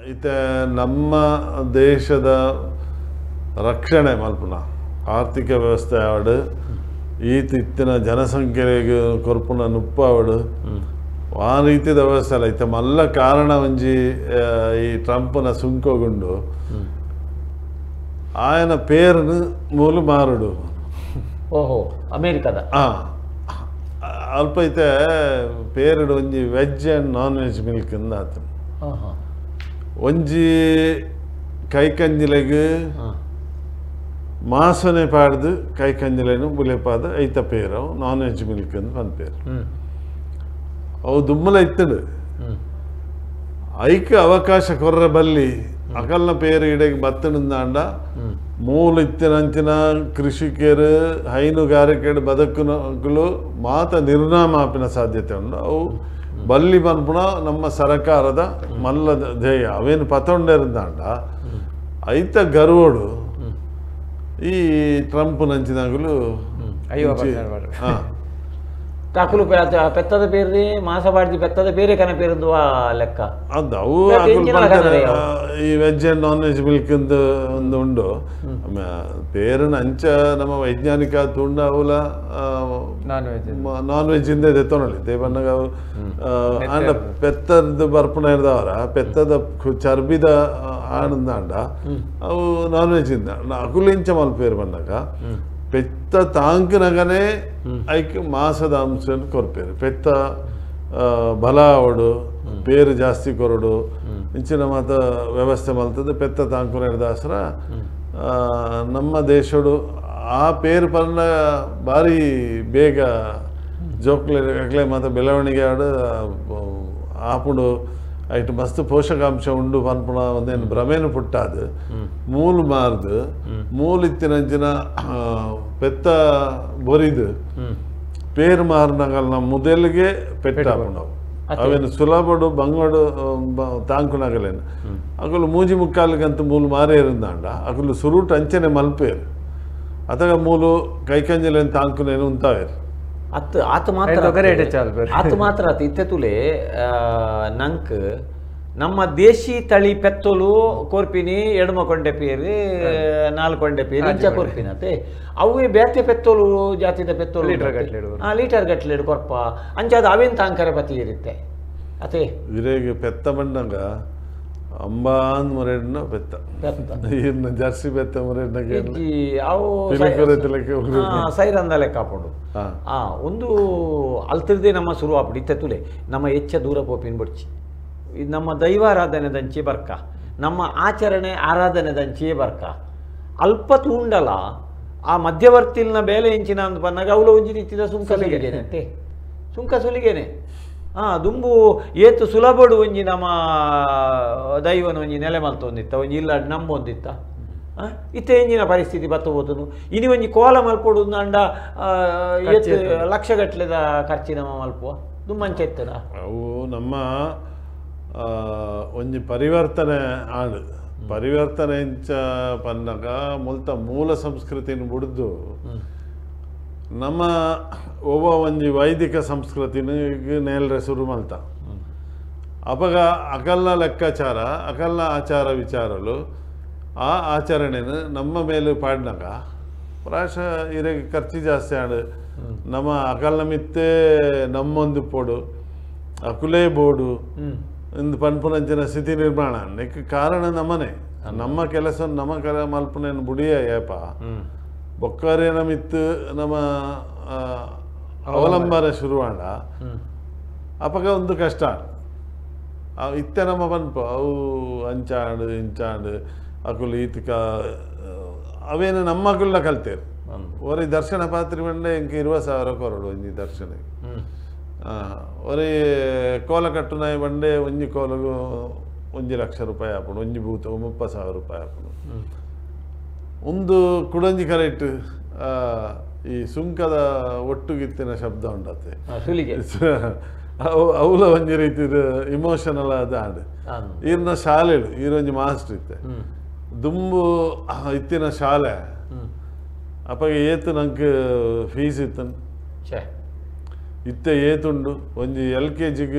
ಇತ್ತೆ ನಮ್ಮ ದೇಶದ ರಕ್ಷಣೆ ಮಲ್ಪುನ ಆರ್ಥಿಕ ವ್ಯವಸ್ಥೆ ಆವಡು ಈತ ಇತ್ತಿನ ಜನಸಂಖ್ಯೆಗೆ ಕೊರ್ಪುನ ನುಪ್ಪಾವಡು ಆ ರೀತಿದ ವ್ಯವಸ್ಥೆ ಅಲ್ಲ. ಇತ್ತೆ ಮಲ್ಲ ಕಾರಣ ಒಂಜಿ ಈ ಟ್ರಂಪ್ನ ಸುಂಕಗುಂಡು ಆಯನ ಪೇರನ್ನು ಮೂಲು ಮಾರುಡು. ಓಹೋ, ಅಮೇರಿಕದ ಅಲ್ಪ ಐತೆ ಪೇರುಡು ಒಂಜಿ veg and non veg milk ಇಂದ ಆತ. ಒಂಜಿ ಕೈಕಂಜಿಲೆಗ್ ಮಾಸನೆ ಪಾಡ್ದು ಕೈಕಂಜಿಲೇನು ಬುಲೆಪಾದ ಐತ ಪೇರು ನಾನ್ ವೆಜ್ ಮಿಲ್ಕ್ ಅಂತ ಪನ್ಪೇರು. ಅವು ದುಮ್ಮಲ ಇತ್ತಡು ಐಕ ಅವಕಾಶ ಕೊರ್ರ ಬಲ್ಲಿ ಅಕಲ್ನ ಪೇರು ಇಡೆಗೆ ಬತ್ತಣಿಂದಾಂಡ ಮೂಲ ಇತ್ತಿನಂಚಿನ ಕೃಷಿಕರು ಹೈನುಗಾರಿಕೆ ಬದುಕುನಗಳು ಮಾತ ನಿರ್ನಾಮಾಪಿನ ಸಾಧ್ಯತೆ ಉಂಟು. ಅವು ಬಲ್ಲಿ ಪನ್ಪುನ ನಮ್ಮ ಸರಕಾರದ ಮಲ್ಲ ಧ್ಯೇಯ. ಅವೇನು ಪತೊಂಡಿರುಂದಾಂಡ ಐತ ಗರ್ವೋಡು ಈ ಟ್ರಂಪ್ ನಂಚಿನಗಳು ಕಾಕುಲು ಪೆತ್ತದ ಪೇರು ಮಾಸ ಬಾಡ್ದಿ ಪೆತ್ತದ ಬೇರೆ ಕನ ಪೇರು ಲೆಕ್ಕ ಅದು ಅವು ಈ veg and non veg milk ಒಂದು ಉಂಡು. ಪೇರನ ಅಂಚ ನಮ್ಮ ವೈಜ್ಞಾನಿಕ ತುಂಡ ಅವಲ ನಾನ್ ವೆಜ್ ಇಂದ ಇದೆ ತೊಗೊಳ್ಳಿ ದೇವಣ್ಣಗ ಆಂಡ ಪೆತ್ತದ ಬರ್ಪುಣ ಇರ್ದವರ ಪೆತ್ತದ ಚರ್ಬಿದ ಆನಂದಾಂಡ ಅವು ನಾನ್ ವೆಜ್ ಇಂದ ಅಕುಲು ಇಂಚ ಮಲ್ಪೇರು ಬಂದಾಗ ಪೆತ್ತ ತಾಂಕನಗನೇ ಐಕ್ ಮಾಸದ ಅಂಶ ಕೊರ್ಪೇರು. ಪೆತ್ತ ಬಲ ಅವಡು ಪೇರು ಜಾಸ್ತಿ ಕೊರಡು ಇಂಚಿನ ಮಾತ ವ್ಯವಸ್ಥೆ ಮಲ್ತದೆ ಪೆತ್ತ ತಾಂಕುನ ದಾಸರ ನಮ್ಮ ದೇಶಡು ಆ ಪೇರು ಪನ್ನ ಭಾರಿ ಬೇಗ ಜೋಕ್ಲೆ ಮಾತ ಬೆಳವಣಿಗೆ ಆಡು ಆಪುಡು ಐಟ್ ಮಸ್ತ್ ಪೋಷಕಾಂಶ ಉಂಡು ಪನ್ಪುಣ ಒಂದೇನು ಭ್ರಮೇನು ಪುಟ್ಟಾದು ಮೂಲು ಮಾರ್ದು ಮೂಲಿತ್ತಿನಂಚಿನ ಪೆತ್ತ ಬೊರಿದು ಪೇರು ಮಾರ್ನಗಲ್ನ ಮುದೆಲ್ಗೆ ಪೆಟ್ಟ ಆಪುಂಡವು. ಅವೇನು ಸುಲಭಡು ಬಂಗಡು ತಾಂಕುನಗಲೇನು ಅಕುಲು ಮೂಜಿ ಮುಕ್ಕಾಲಿಗಂತ ಮೂಲು ಮಾರೇ ಇರುಂದಾಂಡ ಅಕುಲು ಸುರುಟು ಅಂಚನೆ ಮಲ್ಪೇರು ಅಥವಾ ಮೂಲು ಕೈಕಂಜಲೇನು ತಾಂಕುನೇನು ಉಂತಾವೇರು. ಅತ್ತು ಆತ ಮಾತ್ರ ಆತ ಮಾತ್ರ ಆತು ಇತ್ತೆ ತುಲೆ ನಂಕ್ ನಮ್ಮ ದೇಶಿ ತಳಿ ಪೆತ್ತೋಲು ಕೋರ್ಪಿನಿ ಎಡಮ ಕೊಂಡೆ ಪೇರು ನಾಲ್ಕು ಕೊಂಡೆ ಪೇರು ಇಂಚ ಕೋರ್ಪಿನತೆ ಅವೇ ಬೇತೆ ಪೆತ್ತೋಲು ಜಾತಿದ ಪೆತ್ತೋಲು ಲೀಟರ್ ಗಟ್ಲೆಡು ಕೊರ್ಪ ಅಂಚಾದ ಅವೇನ್ ತಾಂಕರ ಪತಿ ಇರುತ್ತೆ ಅತೆ ಇರೇಗೆ ಪೆತ್ತ ಬಂಡಂಗ ಅಂಬಾನ್ ಮುರೆಡ್ನ ಪೆತ್ತ ಇನ್ನು ಜರ್ಸಿ ಪೆತ್ತ ಮುರೆಡ್ನ ಅವು ಸೈರಂದ ಲೆಕ್ಕ ಹಾಪುಂಡು. ಒಂದು ಅಲ್ತಿರ್ದೇ ನಮ್ಮ ಶುರು ಆಪುಡು ಇತ್ತೆ ತುಲೆ ನಮ್ಮ ಹೆಚ್ಚ ದೂರ ಪೋಪಿನ ಬಡ್ಚಿ ಇದು ನಮ್ಮ ದೈವಾರಾಧನೆ ದಂಚೆ ಬರ್ಕ ನಮ್ಮ ಆಚರಣೆ ಆರಾಧನೆ ದಂಚೆ ಬರ್ಕ ಅಲ್ಪ ತೂಂಡಲ ಆ ಮಧ್ಯವರ್ತಿಲ್ನ ಬೇಲೆ ಇಂಚಿನ ಅಂದ್ ಪನ್ನಾಗ ಅವಲ ಒಂಜಿ ರೀತಿದ ಸುಂಕ ಸುಲಿಗೆನೆ ಅಂತೆ ಸುಂಕ ಸುಲಿಗೆನೆ ದುಂಬು ಏತು ಸುಲಭಡು ಒಂಜಿ ನಮ್ಮ ದೈವನ ಒಂಜಿ ನೆಲೆ ಮಲ್ತೊಂದಿತ್ತ ಒಂಜಿ ಇಲ್ಲ ನಂಬೊಂದಿತ್ತ ಇತ್ತೆ ಎಂಜಿನ ಪರಿಸ್ಥಿತಿ ಬತ್ತಬೋತನು ಇನಿ ಒಂಜಿ ಕೋಲ ಮಲ್ಪೊಡು ಅಂಡ ಏತು ಲಕ್ಷ ಗಟ್ಟಲೆದ ಖರ್ಚಿ ನಮ್ಮ ಮಲ್ಪುವ ದುಮ್ಮಂಚ ಇತ್ತದ ಅವು ನಮ್ಮ ಒಂಜಿ ಪರಿವರ್ತನೆ ಆಂಡ್ ಪರಿವರ್ತನೆ ಇಂಚ ಪನ್ನಗ ಮುಲ್ತ ಮೂಲ ಸಂಸ್ಕೃತಿನ ಬುಡ್ದು ನಮ್ಮ ಒಬ್ಬ ಒಂಜಿ ವೈದಿಕ ಸಂಸ್ಕೃತಿನ ನೇಲ್ರೆ ಶುರು ಮಲ್ತ ಅಪಗ ಅಕಲ್ನ ಲೆಕ್ಕಾಚಾರ ಅಕಲ್ನ ಆಚಾರ ವಿಚಾರಲು ಆ ಆಚರಣೆನ ನಮ್ಮ ಮೇಲೆ ಪಾಡ್ನಾಗ ಪ್ರಾಯಶಃ ಇರೆಗೆ ಖರ್ಚು ಜಾಸ್ತಿ ಆಂಡ್ ನಮ್ಮ ಅಕಲ್ನ ಮಿತ್ತೆ ನಮ್ಮೊಂದು ಪೋಡು ಅಕುಲೇ ಬೋಡು ಇಂದು ಪನ್ಪುನಂಚಿನ ಸ್ಥಿತಿ ನಿರ್ಮಾಣ ನೆಕ್ ಕಾರಣ ನಮ್ಮನೆ ನಮ್ಮ ಕೆಲಸ ನಮ್ಮ ಕರ ಮಲ್ಪುನೇನು ಬುಡಿಯ ಏಪ ಬೊಕ್ಕರೇನ ಮಿತ್ತು ನಮ್ಮ ಅವಲಂಬನ ಶುರುವಾಂಡ ಅಪಗ ಒಂದು ಕಷ್ಟ ಇತ್ತೆ ನಮ್ಮ ಪನ್ಪು ಅವು ಅಂಚಾಂಡು ಇಂಚಾಂಡು ಅಕುಲು ಈತಕ ಅವೇನು ನಮ್ಮ ಅಕುಲ್ನ ಕಲ್ತೇರು ಒರಿ ದರ್ಶನ ಪಾತ್ರಿ ಬಂಡೆ ಇಂಕ 20,000 ಕೊರಡು ಒಂಜಿ ದರ್ಶನ ಒರಿ ಕೋಲ ಕಟ್ಟುನಾಯಿ ಬಂಡೆ ಒಂಜಿ ಕೋಲಗು 1 ಲಕ್ಷ ರೂಪಾಯಿ ಆಪುಂಡು ಒಂಜಿ ಬೂತ 30,000 ರೂಪಾಯಿ ಆಪುಂಡು. ಒಂದು ಕುಡಂಜಿ ಕರೆಕ್ಟ್ ಈ ಸುಂಕದ ಒಟ್ಟುಗಿತ್ತಿನ ಶಬ್ದ ಉಂಡತೆ ಸುಲಿಗೆ ಅವಲ ಒಂಜಿ ರೀತಿದ ಇಮೋಷನಲ್ ಆದ ಆಂಡ್ ಈರ್ನ ಶಾಲೆಡು ಈರೊಂಜಿ ಮಾಸ್ಟರ್ ಇತ್ತೆ ದುಂಬು ಇತ್ತಿನ ಶಾಲೆ ಅಪಗ ಏತು ನಂಗೆ ಫೀಸ್ ಇತ್ತನ್ ಇತ್ತೆ ಏತುಂಡು ಒಂಜಿ ಎಲ್ ಕೆ ಜಿಗ್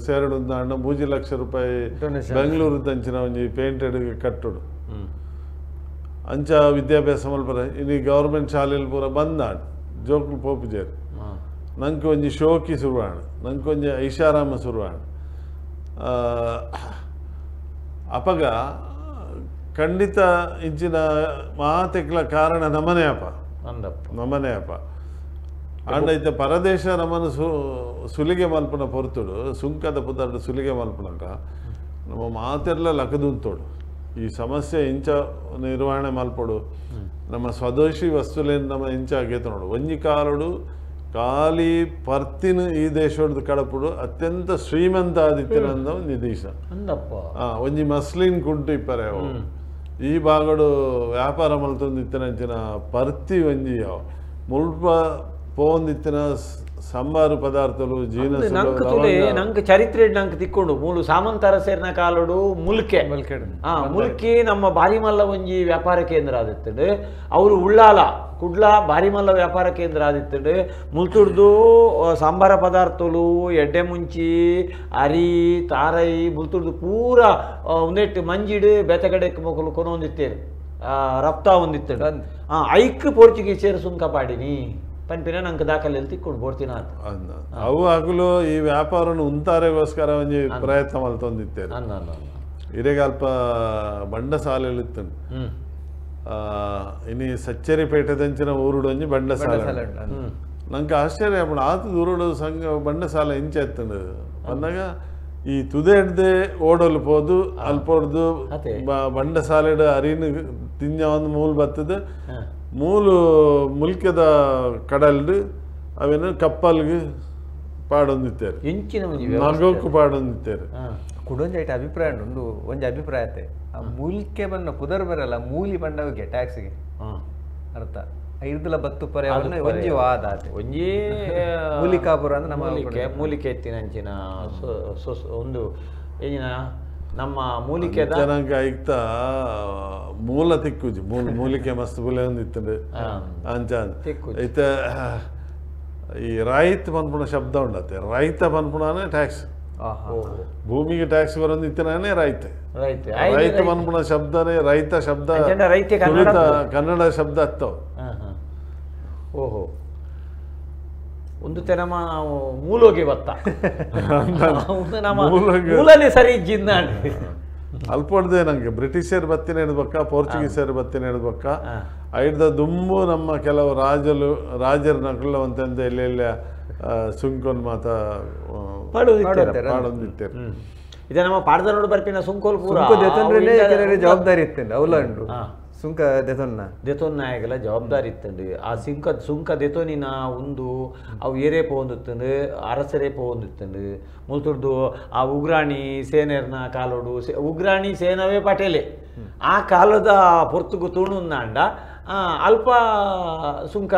ಸೇರಡು ಅಂಡ 3 ಲಕ್ಷ ರೂಪಾಯಿ ಬೆಂಗಳೂರು ದಂಚಿನ ಒಂಜಿ ಪೇಂಟೆಡ್ ಕಟ್ಟುಡು ಅಂಚ ವಿದ್ಯಾಭ್ಯಾಸ ಮಲ್ಪರ ಇನಿ ಗೌರ್ಮೆಂಟ್ ಶಾಲೆಲ್ ಪೂರ ಬಂದಾಂಡ್ ಜೋಕುಲು ಪೋಪುಜೆರ್ ನಂಕ್ ಒಂಜಿ ಶೋಕಿ ಶುರುವಾಂಡ್ ನಂಕ್ ಒಂಜಿ ಐಷಾರಾಮ ಶುರುವಾಂಡ್ ಅಪಗ ಖಂಡಿತ ಇಂಚಿನ ಮಾತೆಕ್ಲ ಕಾರಣ ನಮನೆ ಅಪ್ಪ ನಮನೆ ಅಪ್ಪ ಅಂಡ ಇತ್ತ ಪರದೇಶ ನಮನ ಸುಲಿಗೆ ಮಲ್ಪನ ಪೊರ್ತುಡು ಸುಂಕದ ಪುದರ್ಡು ಸುಲಿಗೆ ಮಲ್ಪನಕ ನಮ್ಮ ಮಾತೆಲ್ಲ ಲಕದುಂತೋಡು ಈ ಸಮಸ್ಯೆ ಇಂಚ ನಿರ್ವಹಣೆ ಮಲ್ಪಡು ನಮ್ಮ ಸ್ವದೇಶಿ ವಸ್ತುಲೇನು ನಮ್ಮ ಇಂಚ ಆಗೈತೆ ನೋಡು ಒಂಜಿ ಕಾಲುಡು ಖಾಲಿ ಪರ್ತಿನ ಈ ದೇಶದ ಕಡಪುಡು ಅತ್ಯಂತ ಶ್ರೀಮಂತ ಆದಿತ್ಯನಂದ ಒಂಜಿ ದೇಶ ಒಂಜಿ ಮಸ್ಲಿನ್ ಕುಂಟು ಇಪ್ಪರೆ ಅವು ಈ ಭಾಗಡು ವ್ಯಾಪಾರ ಮಲ್ತೊಂದಿತ್ತಿನಂಚಿನ ಪರ್ತಿ ಒಂಜಿ ಮುಲ್ಪ ಪೋಂದಿತ್ತಿನ ಸಂಬಾರು ಪದಾರ್ಥಲು ಜೀನಸುಲು ನಂಕ್ ಚರಿತ್ರೆ ನಂಕ್ ತಿಕ್ಕೊಂಡು ಮೂಲು ಸಾಮಂತರ ಸೇರಿನ ಕಾಲಡು ಮುಲ್ಕೆ ಮುಲ್ಕಿ ನಮ್ಮ ಬಾರಿಮಲ್ಲ ಒಂಜಿ ವ್ಯಾಪಾರ ಕೇಂದ್ರ ಆದಿತ್ತಂಡು ಅವರು ಉಳ್ಳಾಲ ಕುಡ್ಲ ಬಾರಿಮಲ್ಲ ವ್ಯಾಪಾರ ಕೇಂದ್ರ ಆದಿತ್ತಂಡು ಮುಲ್ತುಡ್ದು ಸಾಂಬಾರ ಪದಾರ್ಥಲು ಎಡ್ಡೆ ಮುಂಚಿ ಅರಿ ತಾರೈ ಮುಲ್ತುಡ್ದು ಪೂರ ಒಂದೆಟ್ಟು ಮಂಜಿಡು ಬೇತಗಡೆ ಮೊಕಲು ಕೊನೊಂದಿತ್ತೇರು ರಫ್ತಾ ಒಂದಿತ್ತಂಡು ಐಕ್ ಪೋರ್ಚುಗೀಸರು ಸುಂಕ ಪಾಡಿನಿ ಪನ್ಪಿನ ನಂಗೆ ದಾಖಲೆ ತಿಕ್ಕೊಂಡು ಬೋಡ್ತೀನ ಅವು ಆಗಲು ಈ ವ್ಯಾಪಾರವನ್ನು ಉಂತಾರೆಗೋಸ್ಕರ ಒಂಜಿ ಪ್ರಯತ್ನ ಮಲ್ತೊಂದಿತ್ತೇರು ಇರೆಗೆ ಅಲ್ಪ ಬಂಡಸಾಲೆಲು ಇತ್ತು ಇನಿ ಸಚ್ಚರಿಪೇಟೆದಂಚಿನ ಊರುಡು ಒಂಜಿ ಬಂಡಸಾಲೆ ನಂಗೆ ಆಶ್ಚರ್ಯ ಆಪುಂಡು ಆತ ದೂರುಡು ಸಂಘ ಬಂಡಸಾಲೆ ಇಂಚ ಎತ್ತಂಡು ಪನ್ನಗ ಈ ತುದೆ ಹಿಡ್ದೆ ಓಡಲು ಪೋದು ಅಲ್ಪೊಡ್ದು ಬಂಡಸಾಲೆಡ್ ಅರಿನ ತಿಂಜ ಒಂದು ಮೂಲು ಬತ್ತದ ಮೂಲು ಮುಲ್ಕೆದ ಕಡಲ್ಡು ಅವೇನು ಕಪ್ಪಲ್ಗೆ ಪಾಡೊಂದಿತ್ತೇರು ನಗೋಕು ಪಾಡೊಂದಿತ್ತೇರು ಕುಡೊಂಜಿ ಐಟ್ ಅಭಿಪ್ರಾಯ ಉಂಡು ಒಂಜಿ ಅಭಿಪ್ರಾಯ ಆತೆ ಆ ಮೂಲಿಕೆ ಬಣ್ಣ ಪುದರ್ ಬರಲ್ಲ ಮೂಲಿ ಬಣ್ಣವಿಗೆ ಟ್ಯಾಕ್ಸ್ಗೆ ಅರ್ಥ ಐರ್ದಲ ಬತ್ತು ಪರೆ ಒಂಜಿ ವಾದ ಆತೆ ಒಂಜಿ ಮೂಲಿಕಾಪುರ ಅಂದ್ರೆ ನಮ್ಮ ಮೂಲಿಕೆ ಮೂಲಿಕೆ ಎತ್ತಿನಂಚಿನ ಒಂದು ಏನಿನ ನಮ್ಮ ಮೂಲಿಕೆ ಚೆನ್ನಾಗಿ ಆಯ್ತಾ ಮೂಲ ತಿಕ್ಕುಜಿ ಮೂಲಿಕೆ ಮಸ್ತ್ ಬುಲೆ ಒಂದಿತ್ತಂಡು ಅಂಚ ಐತ ಈ ರೈತ ಪನ್ಪುಣ ಶಬ್ದ ಉಂಡತ್ತೆ ರೈತ ಪನ್ಪುಣಾನೆ ಟ್ಯಾಕ್ಸ್ ಭೂಮಿಗೆ ಟ್ಯಾಕ್ಸ್ ಬರೋದಿತ್ತನೇ ರೈತ ರೈತ ಪನ್ಪುಣ ಶಬ್ದನೇ ರೈತ ಶಬ್ದ ಕನ್ನಡ ಶಬ್ದ ಅತ್ತವ ಓಹೋ ಒಂದು ನಮ್ಮ ಮೂಲೋಗೆ ಬತ್ತ ನಮ್ಮ ಮೂಲನೇ ಸರಿ ಇಜ್ಜಿಂದ ಅಲ್ಪೊಡ್ದೆ ನಂಗೆ ಬ್ರಿಟಿಷರ್ ಬತ್ತಿನ ಹಿಡ್ಬೇಕ ಪೋರ್ಚುಗೀಸರು ಬತ್ತಿನ ಹಿಡ್ಬೇಕ ಐಡ್ದ ದುಂಬು ನಮ್ಮ ಕೆಲವು ರಾಜರು ರಾಜರ ನಕಲವಂತಂದ ಎಲ್ಲೆಲ್ಲ ಸುಂಕೊನ್ ಮಾತ ಪಾಡೊಂದಿತ್ತೇರು ಇದೆ ನಮ್ಮ ಪಾಡ್ದ ನೋಡು ಬರ್ಪಿನ ಸುಂಕೋಲ್ ಪೂರ ಜವಾಬ್ದಾರಿ ಇತ್ತೇನೆ ಅವಲ ಉಂಡು ಸುಂಕ ದೆತೊನ್ನ ದೆತೊನ್ನಾಯಗಲ ಜವಾಬ್ದಾರಿ ಇತ್ತಂಡು ಆ ಸುಂಕ ಸುಂಕ ದೆತೊನಿನ ಒಂದು ಅವು ಏರೇ ಪೋಂದಿತ್ತಂಡು ಅರಸರೇ ಪೋಂದಿತ್ತಂಡು ಮುಲ್ತುರ್ದು ಆ ಉಗ್ರಾಣಿ ಸೇನೆರ್ನ ಕಾಲೋಡು ಉಗ್ರಾಣಿ ಸೇನವೇ ಪಟೇಲೆ ಆ ಕಾಲದ ಪೊರ್ತುಗು ತುಣುಂದಾಂಡ ಅಲ್ಪ ಸುಂಕ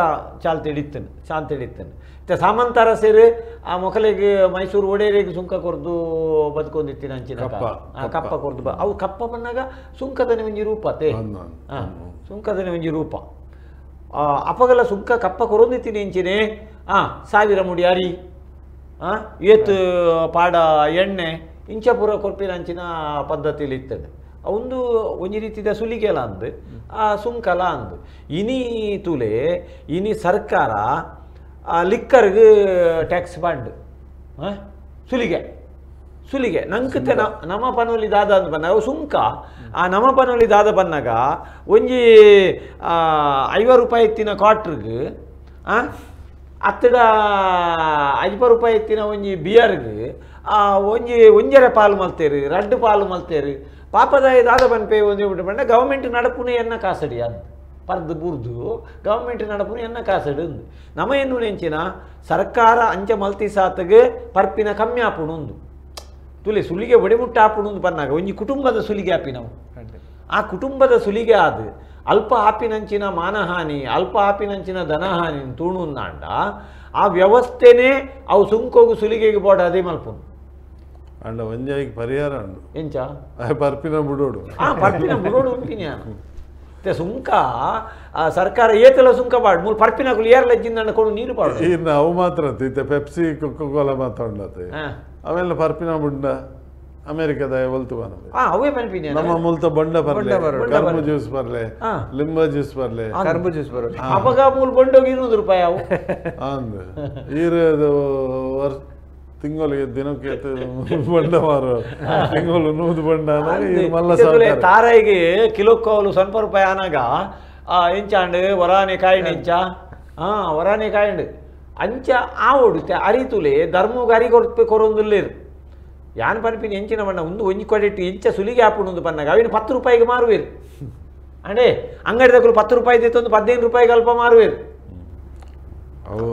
ಚಾಲ್ತಿಡಿತ್ತಂಡು ಚಾಲ್ತಿಡಿತ್ತಂಡು ಇತ್ತೆ ಸಾಮಂತರ ಸೇರಿ ಆ ಮೊಕಲಿಗೆ ಮೈಸೂರು ಒಡೆಯರಿಗೆ ಸುಂಕ ಕೊರ್ದು ಬದುಕೊಂದಿತ್ತಿನ ಅಂಚಿನ ಕಪ್ಪ ಕೊರ್ದು ಅವು ಕಪ್ಪ ಬಂದಾಗ ಸುಂಕದನೆ ಒಂಜಿ ರೂಪ ತೇ ಸುಂಕದನೆ ಒಂಜಿ ರೂಪ ಅಪಗಲ ಸುಂಕ ಕಪ್ಪ ಕೊರೊಂದಿತ್ತೀನಿ ಇಂಚಿನೆ 1000 ಮುಡಿ ಅರಿ ಏತ್ ಪಾಡ ಎಣ್ಣೆ ಇಂಚ ಪೂರ ಕೊರ್ಪಿನ ಅಂಚಿನ ಪದ್ಧತಿಲಿ ಇತ್ತಂಡು ಒಂದು ಒಂಜಿ ರೀತಿದ ಸುಲಿಗೆಲ ಅಂದು ಆ ಸುಂಕಲ ಅಂದು ಇನಿ ತುಲೆ ಇನಿ ಸರ್ಕಾರ ಆ ಲಿಕ್ಕರ್ಗೆ ಟ್ಯಾಕ್ಸ್ ಬಾಂಡ್ ಸುಲಿಗೆ ಸುಲಿಗೆ ನಂಗೆ ನಮ್ಮ ಪನೋಲಿ ದಾದ ಅಂದ್ ಬಂದಾಗ ಸುಂಕ ಆ ನಮ್ಮ ಪನೋಲಿ ದಾದ ಬಂದಾಗ ಒಂಜಿ 50 ರೂಪಾಯಿ ಎತ್ತಿನ ಕ್ವಾರ್ಟ್ರಿಗೆ ಅತ್ತಡ 50 ರೂಪಾಯಿ ಎತ್ತಿನ ಒಂಜಿ ಬಿಯರ್ಗೆ ಒಂಜಿ ಒಂಜರೆ ಪಾಲು ಮಲ್ತೇರು ರಡ್ಡು ಪಾಲು ಮಲ್ತೇರು ಪಾಪದ ದಾದ ಬನ್ಪೆ ಒಂಜಿ ಬಿಟ್ಟು ಬಂಡ ಗೌರ್ಮೆಂಟ್ ನಡಪುನೆ ಎನ್ನ ಕಾಸಡಿ ಅಂತ ಪರ್ದು ಬುರ್ದು ಗೌರ್ಮೆಂಟ್ ನಡಪುನ ಎನ್ನ ಕಾಸಡು ನಮ್ಮ ಏನು ನೆಂಚಿನ ಸರ್ಕಾರ ಅಂಚ ಮಲ್ತಿ ಸಾತಗೆ ಪರ್ಪಿನ ಕಮ್ಮಿ ಆಪುಣುಂದು ತುಲೆ ಸುಲಿಗೆ ಒಡೆಮುಟ್ಟ ಆಪುಣುಂದು ಬನ್ನಾಗ ಒಂಜಿ ಕುಟುಂಬದ ಸುಲಿಗೆ ಆಪಿ ನಾವು ಆ ಕುಟುಂಬದ ಸುಲಿಗೆ ಆದ ಅಲ್ಪ ಆಪಿನಂಚಿನ ಮಾನಹಾನಿ ಅಲ್ಪ ಆಪಿನಂಚಿನ ಧನಹಾನಿ ತೂಣುಂದಾಂಡ ಆ ವ್ಯವಸ್ಥೆನೇ ಅವು ಸುಂಕೋಗು ಸುಲಿಗೆಗೆ ಬೋಡ ಅದೇ ಮಲ್ಪುನು ಅಂಡ ಒಂಜಾಯಿಗೆ ಪರಿಹಾರ ಉಂಡು ಎಂಚ ಪರ್ಪಿನ ಬುಡೋಡು ಪರ್ಪಿನ ಬುಡೋಡು ಉಂಪಿನಿ ನಾನು ಸುಂಕ ಸರ್ಕಾರ ಏತೆಲ್ಲ ಸುಂಕ ಪಾಡು ಮೂಲ ಪರ್ಪಿನಕುಲು ಏರ್ಲ ಜಿಂದಣ್ಣ ಕೊಡು ನೀರು ಪಾಡು ಇನ್ನು ಅವು ಮಾತ್ರ ಇತ್ತೆ Pepsi Coca Cola ಮಾತ್ರ ಉಂಡತೆ ಅವೆಲ್ಲ ಪರ್ಪಿನ ಬುಂಡ ಅಮೆರಿಕದ ಒಲ್ತು ಬನ ಅವೇ ಪನ್ಪಿನಿ ನಮ್ಮ ಮುಲ್ತ ಬೊಂಡ ಪರ್ಲೆ ಕರ್ಬು ಜ್ಯೂಸ್ ಪರ್ಲೆ ಲಿಂಬ ಜ್ಯೂಸ್ ಪರ್ಲೆ ಕರ್ಬು ಜ್ಯೂಸ್ ಬರಲೆ ಅಪಗ ಮೂಲ ಬೊಂಡೋಗಿ 200 ರೂಪಾಯಿ ಅವು ಅಂದ್ ಈರದ ವರ್ಷ ತಿಂಗಳಿಗೆ ದಿನಕ್ಕೆ ಬೊಂಡ ಮಾರು ತಿಂಗಳು 100 ಬೊಂಡ ಮಲ್ಲ ತಾರಾಯಿಗೆ ಕಿಲೋಕ್ಕವಲು 0 ರೂಪಾಯಿ ಆನಾಗ ಎಂಚಾಂಡ್ ವರಾನೆ ಕಾಯಿಂಡ್ ಎಂಚ ವರಾನೆ ಕಾಯಿಂಡ್ ಅಂಚ ಆವೊಡು ಅರಿತುಲೆ ಧರ್ಮಗ್ ಅರಿ ಕೊರ್ಪೆ ಕೊರೊಂದುಲ್ಲೇರು ಯಾನ್ ಪನ್ಪಿನ ಎಂಚಿನ ಬಣ್ಣ ಒಂದು ಒಂಜಿ ಕೊಡೆಟ್ಟು ಎಂಚ ಸುಲಿಗೆ ಆಪುಂಡು ಪನ್ನಾಗ ಅವಿನ 10 ರೂಪಾಯಿಗೆ ಮಾರುವೇರು ಅಂಡೆ ಅಂಗಡಿ ದಕ್ಕಲು 10 ರೂಪಾಯಿ ತಂದು 15 ರೂಪಾಯಿಗೆ ಅಲ್ಪ ಮಾರುವೇರು ಅವು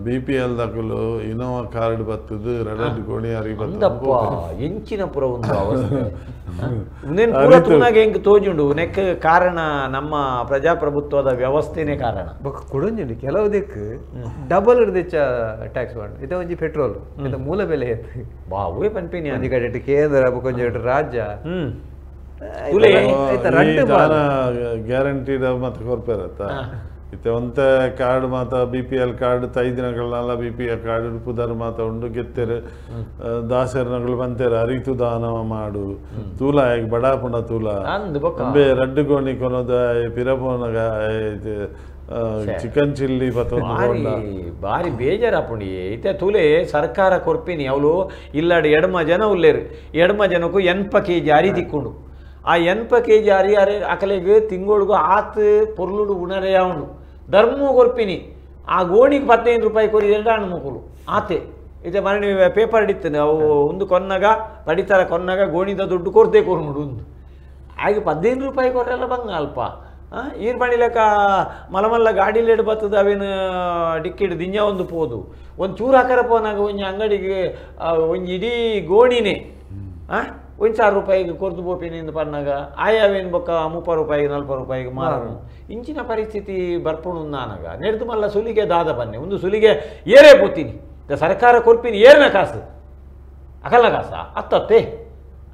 B P L ದಕ್ಕಲು Innova card ಬತ್ತದು red ಗೋಣಿ ಅರಿ ಬತ್ತದಪ್ಪ ಎಂಚಿನ ಪುರ ಒಂದು ಅವಸ್ಥೆ ಉಂದೇನು ಪೂರ ತೂನಾಗ ಹೆಂಗೆ ತೋಜುಂಡು ನೆಕ್ ಕಾರಣ ನಮ್ಮ ಪ್ರಜಾಪ್ರಭುತ್ವದ ವ್ಯವಸ್ಥೆನೇ ಕಾರಣ ಬೊಕ್ಕ ಕುಡೊಂಜುಂಡು ಕೆಲವು ದಿಕ್ಕು ಡಬಲ್ ಹಿಡ್ದಿಚ್ಚ ಟ್ಯಾಕ್ಸ್ ಮಾಡಿ ಇದು ಒಂಜಿ ಪೆಟ್ರೋಲ್ ಇದು ಮೂಲ ಬೆಲೆ ಎತ್ತು ಬಾ ಅವೇ ಪನ್ಪಿನಿ ಒಂಜಿ ಕಡೆ ಕೇಂದ್ರ ಬೊಕ್ಕ ಒಂಜಿ ರಾಜ್ಯ ಗ್ಯಾರಂಟಿದ ಮತ್ತೆ ಕೊರ್ಪೇರತ್ತ ಇತ್ತೆ ಒಂತೆ ಕಾರ್ಡ್ ಮಾತ B P L card ತೈದಿನಗಳನ್ನೆಲ್ಲ B P L card ಪುದರ್ ಮಾತ ಉಂಡು ಗೆತ್ತೆರು ದಾಸರನಗಳು ಬಂತೇರು ಅರಿತು ದಾನ ಮಾಡು ತೂಲ ಆಗಿ ಬಡಾ ಪುಂಡ ತೂಲ ಅಂಬೆ ರಡ್ಡು ಗೋಣಿ ಕೊನೋದ ಪಿರಪೋನಗ ಚಿಕನ್ ಚಿಲ್ಲಿ ಬಾರಿ ಬಾರಿ ಬೇಜಾರಾಪುಂಡಿ ಇತ್ತೆ ತೂಲೆ ಸರ್ಕಾರ ಕೊರ್ಪಿನಿ ಅವಳು ಇಲ್ಲಾಡು ಎಡಮ ಜನ ಉಲ್ಲೇರು ಎಡಮ ಜನಕ್ಕೂ 80 ಕೆಜಿ ಅರಿ ತಿಕ್ಕೊಂಡು ಆ 80 ಕೆಜಿ ಅರಿ ಅರೆ ಅಕಲೆಗೆ ತಿಂಗಳಿಗೂ ಆತ್ ಪೊರ್ಲುಡು ಉಣರೆಯ ಉಂಡು ಧರ್ಮ ಕೊರ್ಪಿನಿ ಆ ಗೋಣಿಗೆ 15 ರೂಪಾಯಿ ಕೊರಿ ಎರಡು ಮುಕುಲು ಆತೆ ಇತ್ತೆ ಮರಣಿ ಪೇಪರ್ ಹಿಡಿತಾನೆ ಅವು ಒಂದು ಕೊನ್ನಾಗ ಪಡಿತರ ಕೊನ್ನಾಗ ಗೋಣಿದ ದುಡ್ಡು ಕೊರ್ದೆ ಕೊರ್ನುಡು ಒಂದು ಹಾಗೆ 15 ರೂಪಾಯಿ ಕೊರೆಲ್ಲ ಬಂಗ ಅಲ್ಪ ಈರ್ ಬಣಿಲೆಕ್ಕ ಮಲಮಲ್ಲ ಗಾಡಿಲೇಡು ಬರ್ತದೆ ಅವೇನು ಡಿಕ್ಕಿಡು ದಿಂಜ ಒಂದು ಪೋದು ಒಂದು ಚೂರು ಹಾಕರ ಪೋನಾಗ ಒಂಜಿ ಅಂಗಡಿಗೆ ಒಂಜಿ ಇಡೀ ಗೋಣಿನೇ ಒಂದು 1000 ರೂಪಾಯಿಗೆ ಕೊರ್ದು ಬೋಪಿನಿಂದ ಪನ್ನಾಗ ಆಯಾವೇನು ಬೊಕ್ಕ 30 ರೂಪಾಯಿಗೆ 40 ರೂಪಾಯಿಗೆ ಮಾರು ಇಂಚಿನ ಪರಿಸ್ಥಿತಿ ಬರ್ಪುಣು ನಾನಾಗ ನೆಡ್ದು ಮಲ್ಲ ಸುಲಿಗೆ ದಾದ ಬನ್ನಿ ಒಂದು ಸುಲಿಗೆ ಏರೇ ಪೋತೀನಿ ಸರ್ಕಾರ ಕೊರ್ಪಿನಿ ಏರ್ನ ಕಾಸು ಅಕಲ್ನ ಕಾಸ ಅತ್ತತ್ತೆ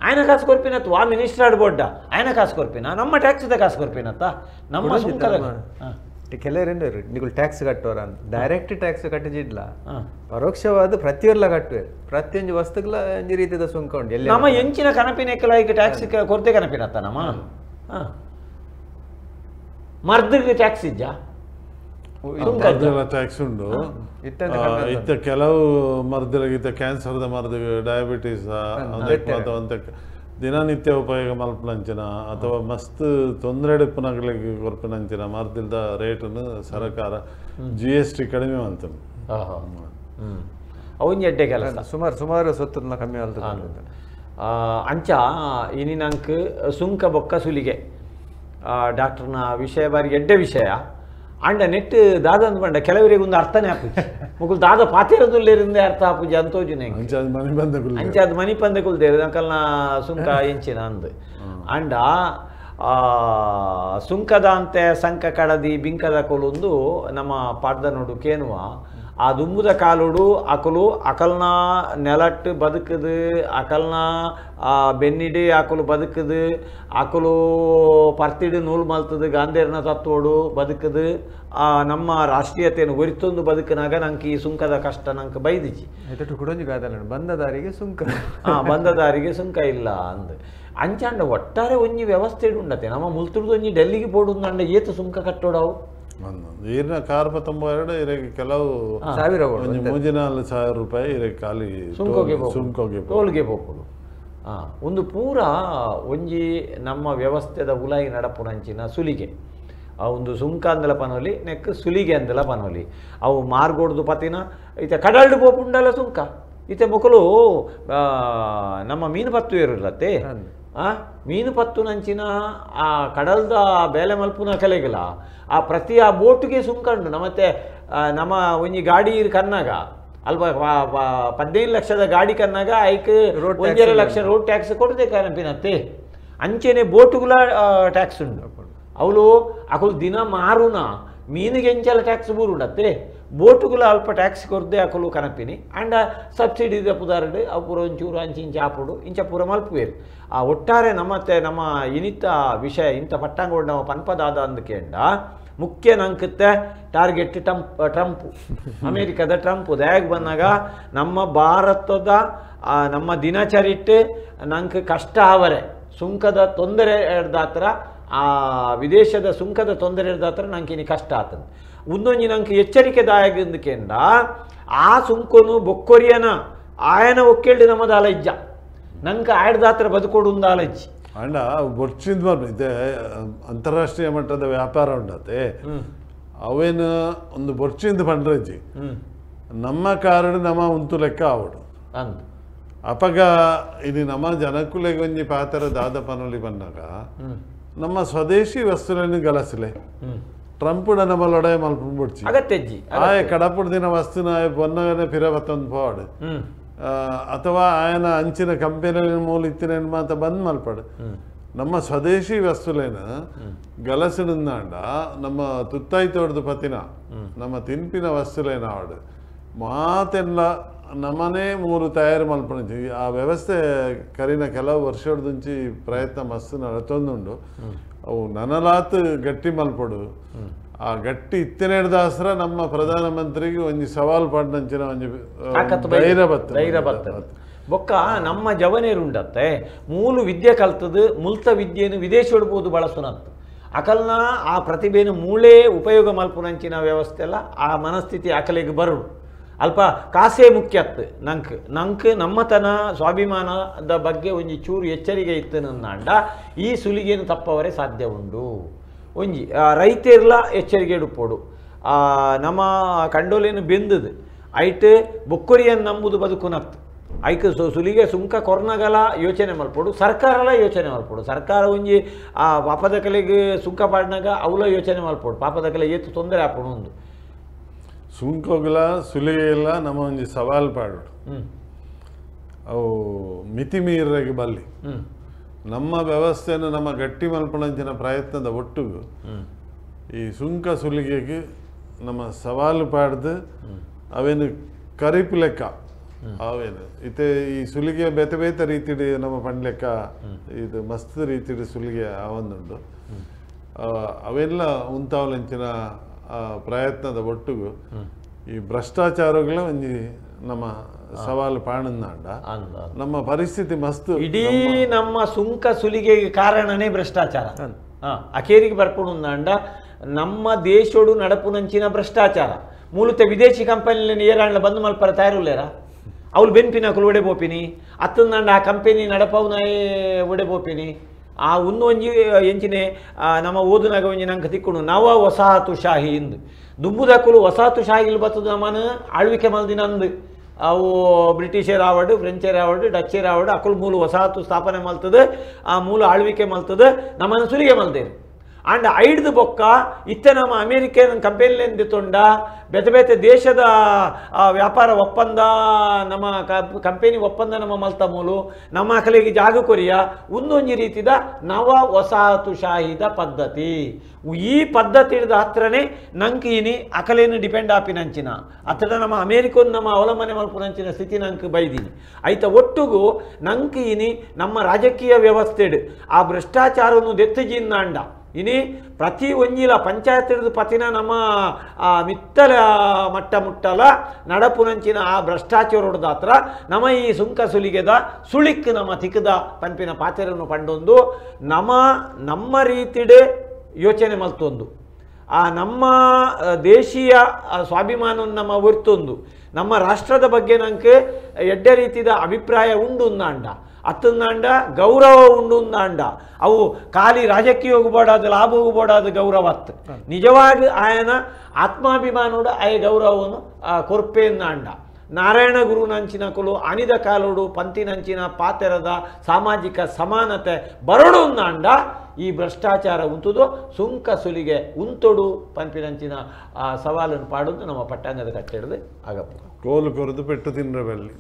ಆಯನ ಕಾಸು ಕೊರ್ಪಿನತ್ತು ಆ ಮಿನಿಸ್ಟರ್ ಆಡ್ಬೋಡ್ಡ ಆಯನ ಕಾಸು ಕೊರ್ಪಿನ ನಮ್ಮ ಟ್ಯಾಕ್ಸಿದ ಕಾಸು ಕೊರ್ಪಿನತ್ತ ನಮ್ಮ ಸುಂಕದ ಕೆಲವರೇನು ನೀವು ಟ್ಯಾಕ್ಸ್ ಕಟ್ಟುವರ ಅಂತ ಡೈರೆಕ್ಟ್ ಟ್ಯಾಕ್ಸ್ ಕಟ್ಟಿಜಿಡ್ಲ ಪರೋಕ್ಷವಾದ ಪ್ರತಿಯೊಲ್ಲ ಕಟ್ಟುವೆ ಪ್ರತಿಯೊಂದು ವಸ್ತುಗಳ ಒಂಜಿ ರೀತಿಯ ಸುಂಕ ಉಂಟು ಎಲ್ಲಿ ನಮ್ಮ ಎಂಚಿನ ಕನಪಿನ ಈಗ ಟ್ಯಾಕ್ಸ್ ಕೊರತೆ ಕನಪಿನತ್ತ ನಮ್ಮ ಮರ್ದಿಗೆ ಟ್ಯಾಕ್ಸ್ ಇಜ್ಜಾ ಟ್ಯಾಕ್ಸ್ ಉಂಟು ಇತ್ತ ಕೆಲವು ಮರ್ದಿಗೆ ಕ್ಯಾನ್ಸರ್ದ ಮರ್ದಿಗೆ ಡಯಾಬಿಟೀಸ್ ಅಂತ ದಿನನಿತ್ಯ ಉಪಯೋಗ ಮಲ್ಪನಂಚಿನ ಅಥವಾ ಮಸ್ತ್ ತೊಂದರೆ ಪುನಗಳಿಗೆ ಕೊರ್ಪನಂಚಿನ ಮರ್ದಿಲ್ದ ರೇಟನ್ನು ಸರ್ಕಾರ G S T ಕಡಿಮೆ ಅಂತ ಅವನ್ ಎಡ್ಡೆ ಕೆಲಸ ಸುಮಾರು ಸುಮಾರು ಸೊತ್ತನ್ನ ಕಮ್ಮಿ ಆಗ್ತದೆ ಅಂಚ ಇನಿನಂಕ್ ಸುಂಕ ಬೊಕ್ಕ ಸುಲಿಗೆ ಡಾಕ್ಟರ್ನ ವಿಷಯ ಬಾರಿ ಎಡ್ಡೆ ವಿಷಯ ಅಂಡ ನೆಟ್ ದಾದ ಅಂದ್ಕೊಂಡ ಕೆಲವರಿಗೆ ಒಂದು ಅರ್ಥನೇ ಆಪುಜಿ ಮುಗುಲ್ ದಾದ ಪಾತಿರದುಲ್ಲೇರಿಂದ ಅರ್ಥ ಆಪುಜಿ ಅಂತೋಜುನೆ ಅಂಚಾದ ಮನಿ ಪಂದೆ ಕುಲ್ದೇರು ಅಂಕಲ್ನ ಸುಂಕ ಎಂಚಿನ ಅಂದು ಅಂಡ ಸುಂಕದ ಅಂತೆ ಸಂಕ ಕಡದಿ ಬಿಂಕದ ಕೊಲೊಂದು ನಮ್ಮ ಪಾಡ್ದ ನೋಡು ಕೇನುವ ಆ ದುಂಬುದ ಕಾಲುಡು ಅಕಲು ಅಕಲ್ನ ನೆಲಟ್ಟು ಬದುಕದು ಅಕಲ್ನ ಬೆನ್ನಿಡಿ ಅಕಲು ಬದುಕದು ಅಕಲು ಪರ್ತಿಡು ನೂಲು ಮಲ್ತದು ಗಾಂಧೇರ್ನ ತತ್ವೋಡು ಬದುಕದು ನಮ್ಮ ರಾಷ್ಟ್ರೀಯತೆಯನ್ನು ಒರಿತೊಂದು ಬದುಕಿನಾಗ ನಂಗೆ ಈ ಸುಂಕದ ಕಷ್ಟ ನಂಗೆ ಬೈದಿಚಿ ಬಂದ ದಾರಿಗೆ ಸುಂಕ ಬಂದ ದಾರಿಗೆ ಸುಂಕ ಇಲ್ಲ ಅಂದು ಅಂಚಾಂಡ ಒಟ್ಟಾರೆ ಒಂಜಿ ವ್ಯವಸ್ಥೆ ಉಂಡತೆ ನಮ್ಮ ಮುಲ್ತುರ್ದು ಒಂಜಿ ಡೆಲ್ಲಿಗೆ ಪೋಡುಂದಂಡ ಏತು ಸುಂಕ ಕಟ್ಟೋಡವು ಈರಿನ ಕಾರ್ 92 ಇರಗೆ ಕೆಲವು ಸಾವಿರ ಒಂಜಿ 3-4 ಸಾವಿರ ರೂಪಾಯಿ ಇರಗೆ ಖಾಲಿ ಸುಂಕೋಗೆ ಟೋಲ್ಗೆ ಪೋಪುಡು ಒಂದು ಪೂರ ಒಂಜಿ ನಮ್ಮ ವ್ಯವಸ್ಥೆದ ಉಲಾಯಿ ನಡಪುನಂಚಿನ ಸುಲಿಗೆ ಆ ಒಂದು ಸುಂಕ ಅಂದಲ ಪನೋಲಿ ನೆಕ್ ಸುಲಿಗೆ ಅಂದಲ ಪನೋಲಿ ಅವು ಮಾರ್ಗೋಡ್ದು ಪತಿನ ಇತ್ತೆ ಕಡಲ್ಡು ಪೋಪುಂಡಲ ಸುಂಕ ಇತ್ತೆ ಮೊಕಲು ನಮ್ಮ ಮೀನು ಪತ್ತು ಇರಲತ್ತೆ ಮೀನು ಪತ್ತು ನಂಚಿನ ಆ ಕಡಲ್ದ ಬೇಲೆ ಮಲ್ಪುನ ಕಲೆಗಲ ಆ ಪ್ರತಿ ಆ ಬೋಟ್ಗೆ ಸುಂಕಂಡು ನಮ್ಮತ್ತೆ ನಮ್ಮ ಒಂಜಿ ಗಾಡಿ ಕನ್ನಾಗ ಅಲ್ಪ 15 ಲಕ್ಷದ ಗಾಡಿ ಕನ್ನಾಗ ಐಕ್ 1.5 ಲಕ್ಷ ರೋಡ್ ಟ್ಯಾಕ್ಸ್ ಕೊಡದೆ ಕನಪಿನತ್ತೆ ಅಂಚೆನೆ ಬೋಟುಗಳ ಟ್ಯಾಕ್ಸ್ ಉಂಡು ಅವಳು ಅಕುಲು ದಿನ ಮಾರುನ ಮೀನಿಗೆ ಎಂಚಲ ಟ್ಯಾಕ್ಸ್ ಬೂರುಂಡತ್ತೆ ಬೋಟುಗುಲ ಅಲ್ಪ ಟ್ಯಾಕ್ಸ್ ಕೊರ್ದೆ ಅಕುಲು ಕನಪಿನಿ ಆಂಡ ಸಬ್ಸಿಡಿ ಪುದಾರ್ಡ್ ಅವು ಪೂರ ಒಂಚೂರು ಅಂಚಿ ಇಂಚ ಆಪುಡು ಇಂಚ ಪೂರ ಮಲ್ಪುವೇರು ಆ ಒಟ್ಟಾರೆ ನಮ್ಮತ್ತೆ ನಮ್ಮ ಇನಿತ ವಿಷಯ ಇಂಥ ಪಟ್ಟಾಂಗೋಡ್ ನಮ್ಮ ಪನ್ಪದಾದ ಅಂದಕೇಂಡ ಮುಖ್ಯ ನಂಕುತ್ತೆ ಟಾರ್ಗೆಟ್ ಟ್ರಂಪು ಅಮೇರಿಕದ ಟ್ರಂಪು ದ್ಯಾಗ್ ಬಂದಾಗ ನಮ್ಮ ಭಾರತದ ನಮ್ಮ ದಿನಚರಿಟ್ಟು ನಂಗೆ ಕಷ್ಟ ಆವರೆ ಸುಂಕದ ತೊಂದರೆ ಎಡ್ದಾತ್ರ ಆ ವಿದೇಶದ ಸುಂಕದ ತೊಂದರೆ ಎಡ್ದಾತ್ರ ನಂಗೆ ಇನ್ನು ಕಷ್ಟ ಆತದ ಒಂದೊಂಜಿ ನಂಗೆ ಎಚ್ಚರಿಕೆದಾಯಕಂದಕೆಂಡ ಆ ಸುಂಕನು ಬೊಕ್ಕೊರಿಯನ ಆಯನ ಒಕ್ಕೇಳಿ ನಮ್ಮದ ಅಲಜ್ಜ ನಂಗೆ ಆಯ್ದಾತ್ರ ಬದುಕೋಡು ಒಂದು ಅಲಜ್ಜಿ ಅಂಡ ಬೊರ್ಚಿಂದ ಇದೆ ಅಂತಾರಾಷ್ಟ್ರೀಯ ಮಟ್ಟದ ವ್ಯಾಪಾರ ಉಂಡತೆ ಅವೇನು ಒಂದು ಬೊರ್ಚಿಂದ ಪಂಡ್ರಜ್ಜಿ ನಮ್ಮ ಕಾರಣ ನಮ್ಮ ಉಂತು ಲೆಕ್ಕ ಆವಡು ಅಂದು ಅಪಗ ಇದು ನಮ್ಮ ಜನಕುಲೆಗೆ ಒಂಜಿ ಪಾತ್ರ ದಾದ ಪನೊಲಿ ಬಂದಾಗ ನಮ್ಮ ಸ್ವದೇಶಿ ವಸ್ತುಗಳನ್ನು ಗಲಸಲೆ ಟ್ರಂಪ್ ನಮ್ಮ ಲೊಡಾಯ ಮಲ್ಪುಂಬುಡ್ಚಿ ಅಗತ್ಯಜ್ಜಿ ಆಯ ಕಡಪುಡ್ ದಿನ ವಸ್ತುನ ಆಯ ಬೊನ್ನಗನೆ ಪಿರಬತ್ತೊಂದು ಪೋಡು ಅಥವಾ ಆಯನ ಅಂಚಿನ ಕಂಪೆನಿ ಮೂಲ ಇತ್ತಿನ ಮಾತ ಬಂದ್ ಮಲ್ಪಡು ನಮ್ಮ ಸ್ವದೇಶಿ ವಸ್ತುಲೇನ ಗಲಸಿಡುಂದಾಂಡ ನಮ್ಮ ತುತ್ತಾಯಿ ತೋಡ್ದು ಪತಿನ ನಮ್ಮ ತಿನ್ಪಿನ ವಸ್ತುಲೇನ ಆಡು ಮಾತೆಲ್ಲ ನಮ್ಮನೇ ಮೂರು ತಯಾರು ಮಲ್ಪಣಿ ಆ ವ್ಯವಸ್ಥೆ ಕರಿನ ಕೆಲವು ವರ್ಷದಂಚಿ ಪ್ರಯತ್ನ ಮಸ್ತ್ ನಡತೊಂದುಂಡು ಅವು ನನಲಾತ್ ಗಟ್ಟಿ ಮಲ್ಪಡು ಆ ಗಟ್ಟಿ ಇತ್ತನೇಡ್ದಾಸ್ರ ನಮ್ಮ ಪ್ರಧಾನಮಂತ್ರಿಗೆ ಒಂಜಿ ಸವಾಲ್ ಪಾಡ್ನಂಚಿನ ಒಂಜಿ ಧೈರ್ಯ ಬತ್ತ ಧೈರ್ಯ ಬರ್ತದೆ ಬೊಕ್ಕ ನಮ್ಮ ಜವನೇರುಂಡತ್ತೆ ಮೂಲು ವಿದ್ಯೆ ಕಲ್ತದ್ದು ಮುಲ್ತ ವಿದ್ಯೆಯನ್ನು ವಿದೇಶ ಇಡ್ಬೋದು ಬಳಸುನಂತ ಅಕಲ್ನ ಆ ಪ್ರತಿಭೆಯನ್ನು ಮೂಳೇ ಉಪಯೋಗ ಮಲ್ಪುನಂಚಿನ ವ್ಯವಸ್ಥೆ ಎಲ್ಲ ಆ ಮನಸ್ಥಿತಿ ಅಕಲಿಗೆ ಬರುಡು ಅಲ್ಪ ಕಾಸೇ ಮುಖ್ಯ ಅತ್ತು ನಂಕ್ ನಂಕ್ ನಮ್ಮತನ ಸ್ವಾಭಿಮಾನದ ಬಗ್ಗೆ ಒಂಜಿ ಚೂರು ಎಚ್ಚರಿಕೆ ಇತ್ತು ನನ್ನಾಂಡ ಈ ಸುಲಿಗೆಯನ್ನು ತಪ್ಪವರೆ ಸಾಧ್ಯ ಉಂಡು ಒಂಜಿ ರೈತರ್ಲ ಎಚ್ಚರಿಕೆ ಇಡುಪೋಡು ನಮ್ಮ ಕಂಡೋಲೇನು ಬೆಂದದು ಐಟ್ ಬೊಕ್ಕೊರಿಯನ್ನು ನಂಬುದು ಬದುಕುನತ್ತು ಐಕ್ ಸುಲಿಗೆ ಸುಂಕ ಕೊರ್ನಗಲ ಯೋಚನೆ ಮಲ್ಪೋಡು ಸರ್ಕಾರಲ ಯೋಚನೆ ಮಲ್ಪೋಡು ಸರ್ಕಾರ ಒಂಜಿ ಆ ಪಾಪದ ಕಲೆಗೆ ಸುಂಕ ಪಾಡ್ನಾಗ ಅವಲ ಯೋಚನೆ ಮಲ್ಪೋಡು ಪಾಪದ ಕಲೆ ಏತು ತೊಂದರೆ ಆಪಡು ಒಂದು ಸುಂಕೋಗಲ ಸುಲಿಗೆಲ್ಲ ನಮ್ಮ ಒಂಜಿ ಸವಾಲ್ ಪಾಡು ಅವು ಮಿತಿ ಮೀರಗೆ ಬಲ್ಲಿ ನಮ್ಮ ವ್ಯವಸ್ಥೆಯನ್ನು ನಮ್ಮ ಗಟ್ಟಿ ಮಲ್ಪಣಂಚಿನ ಪ್ರಯತ್ನದ ಒಟ್ಟಿಗೂ ಈ ಸುಂಕ ಸುಲಿಗೆಗೆ ನಮ್ಮ ಸವಾಲು ಪಾಡ್ದು ಅವೇನು ಕರಿಪು ಲೆಕ್ಕ ಅವೇನು ಇತ್ತೆ ಈ ಸುಲಿಗೆ ಬೇತೆ ಬೇತೆ ರೀತಿಡ್ ನಮ್ಮ ಪಂಡ್ಲೆಕ್ಕ ಇದು ಮಸ್ತ್ ರೀತಿಡ್ ಸುಲಿಗೆ ಆವೊಂದುಂಡು ಅವೆಲ್ಲ ಉಂತಾವಲಂಚಿನ ಪ್ರಯತ್ನದ ಒಟ್ಟಿಗೂ ಈ ಭ್ರಷ್ಟಾಚಾರಗಳ ಒಂಜಿ ನಮ್ಮ ಸವಾಲು ಪಾಣಂದಾಂಡ ನಮ್ಮ ಪರಿಸ್ಥಿತಿ ಮಸ್ತ್ ಇಡೀ ನಮ್ಮ ಸುಂಕ ಸುಲಿಗೆಗೆ ಕಾರಣನೇ ಭ್ರಷ್ಟಾಚಾರ ಅಖೇರಿಗೆ ಬರ್ಪುಣಂದಾಂಡ ನಮ್ಮ ದೇಶೋಡು ನಡಪುನಂಚಿನ ಭ್ರಷ್ಟಾಚಾರ ಮೂಲತ ವಿದೇಶಿ ಕಂಪನಿಲಿ ಏರಾಂಡ್ಲ ಬಂದು ಮಲ್ಪರ ತಯಾರುಲ್ಲೇರ ಅವ್ರು ಬೆನ್ಪಿನ ಒಡೆ ಬೋಪಿನಿ ಅತ್ತಂದಾಂಡ ಆ ಕಂಪೆನಿ ನಡಪವನಾಯೇ ಒಡೆ ಬೋಪಿನಿ ಆ ಒಂಜಿ ಎಂಚಿನೆ ನಮ್ಮ ಓದುನಾಗ ಒಂಜಿ ನಂಗೆ ತಿಕ್ಕೊಂಡು ನವ ವಸಾಹತುಶಾಹಿ ಇಂದು ದುಂಬುದಕ್ಕಲು ವಸಾಹತುಶಾಹಿಲು ಬತ್ತದ ನಮ್ಮನ್ನು ಆಳ್ವಿಕೆ ಮಲ್ದಿನ ಅಂದು ಅವು ಬ್ರಿಟಿಷರ್ ಆವಡು ಫ್ರೆಂಚರ್ ಆವಡು ಡಚ್ಚರ್ ಆವಡು ಅಕುಲು ಮೂಲ ವಸಾಹತು ಸ್ಥಾಪನೆ ಮಲ್ತದೆ ಆ ಮೂಲ ಆಳ್ವಿಕೆ ಮಲ್ತದೆ ನಮ್ಮನ್ನು ಸುಲಿಗೆ ಮಲ್ದೇರು ಆಂಡ್ ಐಡ್ದು ಬೊಕ್ಕ ಇತ್ತೆ ನಮ್ಮ ಅಮೇರಿಕನ್ ಕಂಪೆನಿಲಿಂದ ತೊಂಡ ಬೇತೆ ಬೇತೆ ದೇಶದ ವ್ಯಾಪಾರ ಒಪ್ಪಂದ ನಮ್ಮ ಕಂಪೆನಿ ಒಪ್ಪಂದ ನಮ್ಮ ಮಲ್ತ ಮೂಲು ನಮ್ಮ ಅಕಲಿಗೆ ಜಾಗ ಕೊರಿಯ ಒಂದೊಂದು ರೀತಿದ ನವ ವಸಾಹತುಶಾಹಿದ ಪದ್ಧತಿ ಈ ಪದ್ಧತಿ ಹಿಡಿದ ಹತ್ರನೇ ನಂಗೆ ಇನಿ ಅಕಲೇನು ಡಿಪೆಂಡ್ ಆಪಿನಂಚಿನ ಅತ್ತಡ ನಮ್ಮ ಅಮೇರಿಕನ್ ನಮ್ಮ ಅವಲಂಬನೆ ಮಲ್ಪುನಂಚಿನ ಸ್ಥಿತಿ ನಂಗೆ ಬೈದೀನಿ ಐತ ಒಟ್ಟುಗೂ ನಂಗೆ ಇನಿ ನಮ್ಮ ರಾಜಕೀಯ ವ್ಯವಸ್ಥೆಡ್ ಆ ಭ್ರಷ್ಟಾಚಾರವನ್ನು ದೆತ್ತಜಿಂದಾಂಡ ಇನಿ ಪ್ರತಿ ಒಂಜಿಲ ಪಂಚಾಯತ್ ಹಿಡಿದು ಪತಿನ ನಮ್ಮ ಮಿತ್ತಲ ಮಟ್ಟ ಮುಟ್ಟಲ ನಡಪುನಂಚಿನ ಆ ಭ್ರಷ್ಟಾಚಾರದಾತ್ರ ನಮ್ಮ ಈ ಸುಂಕ ಸುಲಿಗೆದ ಸುಳಿಕ್ ನಮ್ಮ ತಿಕ್ಕದ ಪನ್ಪಿನ ಪಾತೆರನ್ನು ಪಂಡೊಂದು ನಮ್ಮ ನಮ್ಮ ರೀತಿಡೆ ಯೋಚನೆ ಮಲ್ತೊಂದು ಆ ನಮ್ಮ ದೇಶೀಯ ಸ್ವಾಭಿಮಾನವನ್ನು ನಮ್ಮ ಒರ್ತೊಂದು ನಮ್ಮ ರಾಷ್ಟ್ರದ ಬಗ್ಗೆ ನಂಗೆ ಎಡ್ಡೆ ರೀತಿಯ ಅಭಿಪ್ರಾಯ ಉಂಡು ಅಂಡ ಅತ್ತಂದಾಂಡ ಗೌರವ ಉಂಡು ಅಂಡ ಅವು ಖಾಲಿ ರಾಜಕೀಯ ಹೋಗಬೇಡಾದ ಲಾಭ ಹೋಗಬೇಡಾದ ಗೌರವ ಅತ್ತು ನಿಜವಾಗಿ ಆಯನ ಆತ್ಮಾಭಿಮಾನೋಡು ಆಯ ಗೌರವವನ್ನು ಕೊರ್ಪೆಯನ್ನಾಂಡ ನಾರಾಯಣ ಗುರುನಂಚಿನ ಕುಲು ಅನಿದ ಕಾಲೋಡು ಪಂತಿನಂಚಿನ ಪಾತೆರದ ಸಾಮಾಜಿಕ ಸಮಾನತೆ ಬರಡು ಅಂಡ ಈ ಭ್ರಷ್ಟಾಚಾರ ಉಂತುದು ಸುಂಕ ಸುಲಿಗೆ ಉಂತೊಡು ಪಂಪಿನಂಚಿನ ಆ ಸವಾಲನ್ನು ಪಾಡೋದು ನಮ್ಮ ಪಟ್ಟಾಂಗದ ಕಟ್ಟೆಡ್ದು ಆಗಪ್ಪ ಕೋಲು ಕೊರೆದು ಪೆಟ್ಟು ತಿನ್ರೆ ಬಲ್ಲಿ.